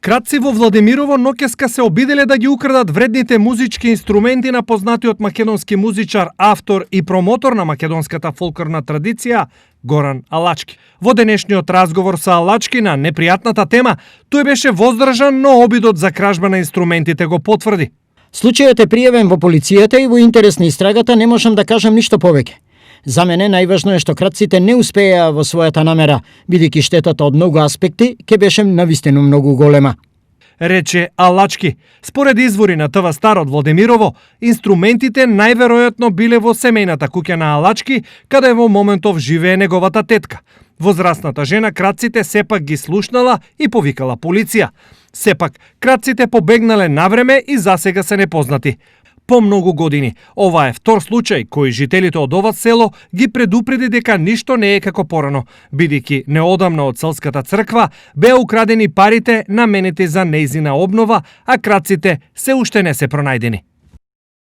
Кратци во Владимирово ноќеска се обиделе да ги украдат вредните музички инструменти на познатиот македонски музичар, автор и промотор на македонската фолклорна традиција Горан Алачки. Во денешниот разговор со Алачки на непријатната тема, тој беше воздржан, но обидот за кражба на инструментите го потврди. Случајот е пријавен во полицијата и во интерес на истрагата не можам да кажам ништо повеќе. За мене најважно е што кратците не успеа во својата намера, бидејќи штетата од многу аспекти ќе беше навистину многу голема. Рече Алачки. Според извори на ТВ Стар од Владимирово, инструментите најверојатно биле во семејната куќа на Алачки, каде во моментов живее неговата тетка. Возрастната жена кратците сепак ги слушнала и повикала полиција. Сепак, кратците побегнале навреме и засега се непознати. По многу години, ова е втор случај кој жителите од ова село ги предупреди дека ништо не е како порано, бидејќи неодамна од селската црква беа украдени парите наменети за нејзина обнова, а кратците се уште не се пронајдени.